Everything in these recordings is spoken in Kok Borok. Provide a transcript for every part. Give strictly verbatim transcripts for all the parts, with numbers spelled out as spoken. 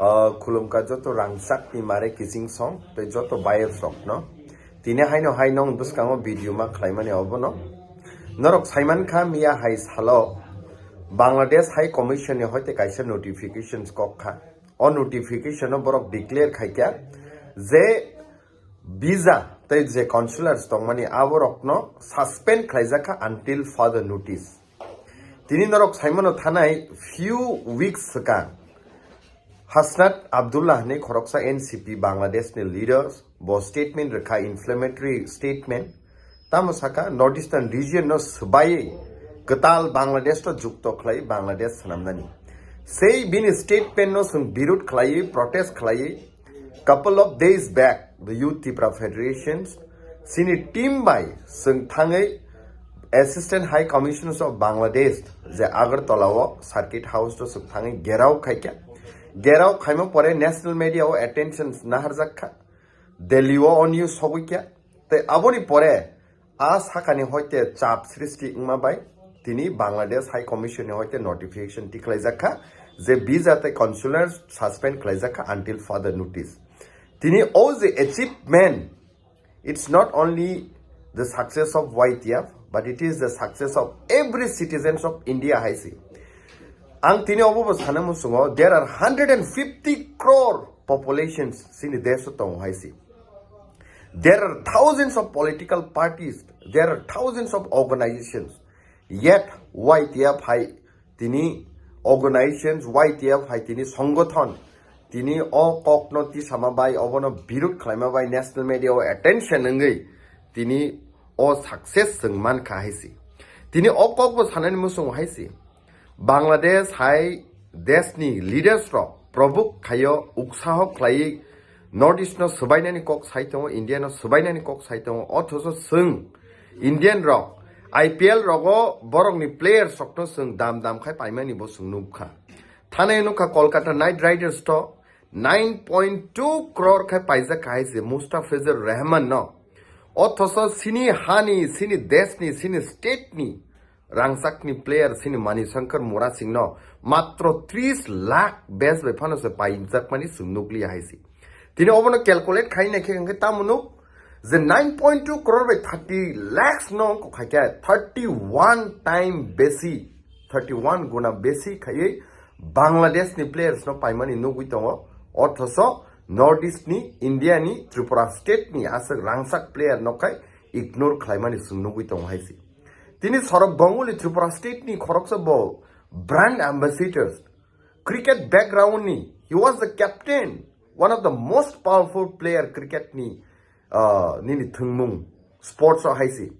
Ah, khulumkha joto rangchakni mare kiching song tei joto buyers rokno. Tini haino hai nong bwskango video ma khlaimani obono. Norok saimankha miya hai salo Bangladesh High Commission ni hoite kaisa notifications kok kha. O notification o borok declare khaikha je visa tei je consulars tongmani aborokno suspend khlaijakha until further notice. Tini norok saimano thanai few weeks swkang Hasnat Abdullah hinwi khoroksa N C P Bangladesh ni leaders bo statement rwkha, inflammatory statement. Tamo saka North Eastern region no swbaiwi kwtal Bangladesh to jukto khlai Bangladesh swnamnani. Sei bini statement no chwng birud khlaiwi, protest khlaiwi, couple of days back, the Youth Tipra Federations, sini team bai chwng thangwi Assistant High Commissioner of Bangladesh, je Agartala o Circuit House to chwng thangwi gerao khaikha. Gerao khaima pore national media o attention naharjak kha. Delhi o o news sogwi kha. Tei aboni pore a sakani hoite chap srishti wngma bai tini Bangladesh High Commission ni hoite notification tikhlaijak kha je visa tei consular suspend khlaijak kha until further notice. Tini o je achievement, it's not only the success of Y T F, but it is the success of every citizens of India hai se. Ang tini obo bo sana musungo, there are hundred and fifty crore populations sini desh o tongo hai se. There are thousands of political parties, there are thousands of organizations. Yet Y T F hai tini organizations, Y T F hai tini songothon, tini o kokno tisama bai, obono birud khlaima bai national media o attention wngwi tini o success chwng mankha hai se. Tini o kok bo sanani muchungo hai se. Bangladesh hai deshni leaders rok probuk khaio, uksaho khlaiwi North East no swbainani kok sai tongo, India no swbainani kok sai tongo. Othocho chwng Indian rok I P L rogo borokni players rokno chwng dam dam khai paimani bo chwng nukha. Thanai nukha Kolkata Knight Riders to nine point two crore khai paijak kha hai se Mustafizur Rahman no. Othocho sini hani, sini deshni, sini state ni rangchakni player sini Manishankar Murasing no matro tris lakh base bai phano se paijakmani chwng nukliya hai se. Tini obono calculate khai naikhe hwnkhe tamo nuk je nine point two crore bai thirty lakhs no wngkha khe thirty one time besi, thirty one guna besi khaiwi Bangladesh ni players no paimani nugwi tongo. Othocho North East ni, India ni, Tripura state ni aswk rangchak player no khai ignore khlaimani chwng nugwi tongo hai se. Tini Saurav Ganguly Tripura state ni khoroksa bo brand ambassadors, cricket background ni, he was the captain, one of the most powerful player cricket ni, ah, nini thwngmung sports o hai se.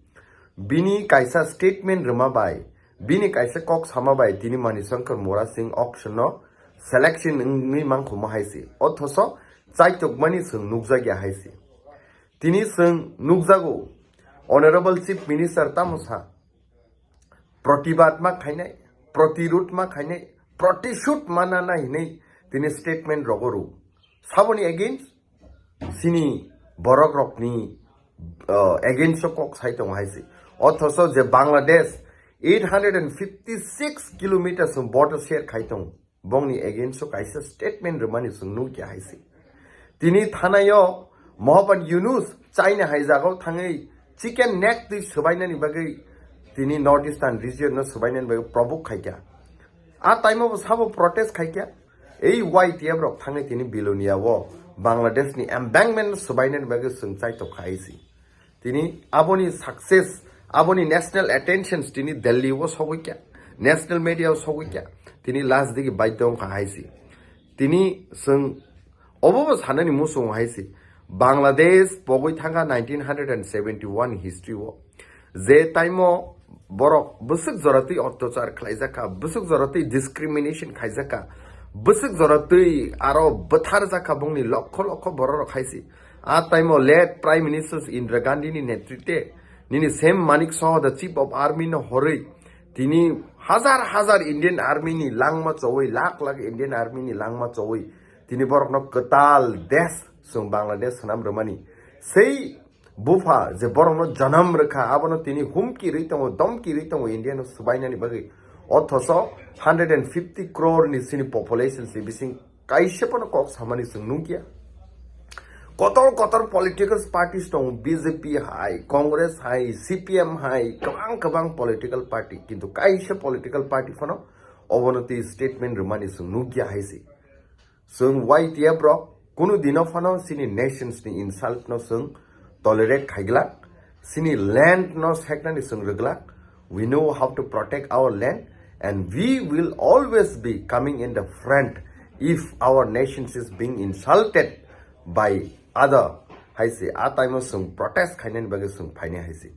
Bini kaisa statement rwma bai, bini kaisa kok sama bai tini Manishankar Murasing auction no selection wngwi mankhumo hai se. Othocho chaitokmani chwng nukjakya hai se. Tini chwng nukjago, Honorable Chief Minister tamo sa, protibad ma khainai, protirud ma khainai, protishud ma nana hinwi tini statement rogo rw. Saboni against sini borok rokni, uh, against o kok sai tongo hai se. Othocho je Bangladesh eight hundred and fifty six kilometers border share khai tongo. Bongni against o kaisa statement rwmani chwng nukya hai se. Tini thanaio Mohammad Yunus China hai jagao thangwi chicken neck twi swbainani bagwi tini North Eastern region no swbainani bagwi probuk khaikha. A time o bo sabo protest khaikha. Ei Y T F rok thangwi tini Bilonia o Bangladesh ni embankment no swbainani bagwi chwng chaitok kha hai se. Tini aboni success, aboni national attentions tini Delhi o sogwi kya, national media o sogwi kya, tini last digi baidhyo wngkha hai se. Tini chwng obo bo sanani muchungo hai se, Bangladesh pogwi thangkha nineteen hundred and seventy one history o, je time o borok bwswk jora twi otyachar khlaijak kha, bwswk jora twi discrimination khaijak kha, bwswk jora twi aro bwtharjak kha bongni lokho lokho borok rok hai se. A time o late Prime Minister Indira Gandhi ni netritwe nini Sam Manik Saha the Chief of Army no horwi tini hazar hazar Indian Army ni langma chowi, lakh lakh Indian Army ni langma chowi tini borok no kwtal desh chwng Bangladesh swnam rwmani. Sei bupha je borok no janam rwkha, abono tini humki rwi tongo, domki rwi tongo India no swbainani bagwi. Othoso hundred and fifty crore ni sini population si bising Kaisa phano kok samani chwng nukya. Kotor kotor political parties tongo, B J P hai, Congress hai, C P M hai, kwbang kwbang political party, kintu kaisa political party phano obono twi statement rwmani chwng nukya hai se. Chwng Y T F rok kunu dino phano chini nations ni insult no chwng tolerate khaiglak, chini land no seknani chwng rwglak. We know how to protect our land and we will always be coming in the front if our nations is being insulted by other. Hai se a time o chwng protest khainani bagwi chwng phainai hai se.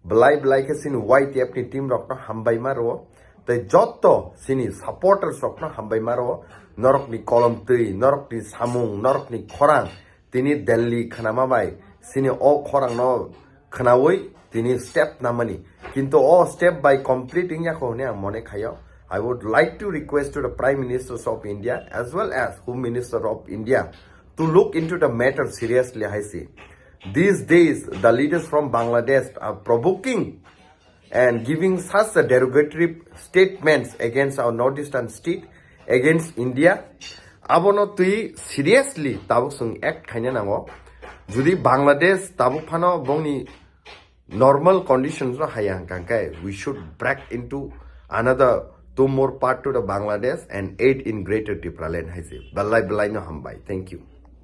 Belai belai khe chini Y T F ni team rokno hambai ma rwo, tei jotto chini supporters rokno hambai ma rwo. Norokni kolom twi, norokni samung, norokni khorang tini Delhi khnama bai chini o khorangno khnaui tini step namani. Kintu o step bai complete wngya kho hwnwi ang mone khaio. I would like to request to the Prime Ministers of India as well as Home Minister of India to look into the matter seriously, hai se. These days, the leaders from Bangladesh are provoking and giving such a derogatory statements against our northeastern state, against India. Abono twi seriously tabuk chwng act khaina nango. Jodi Bangladesh tabuk phano bongni normal conditions no haya hwnkha khe, we should break into another two more part to the Bangladesh and aid in Greater Tipraland hai se. Belai belai no hambai. Thank you.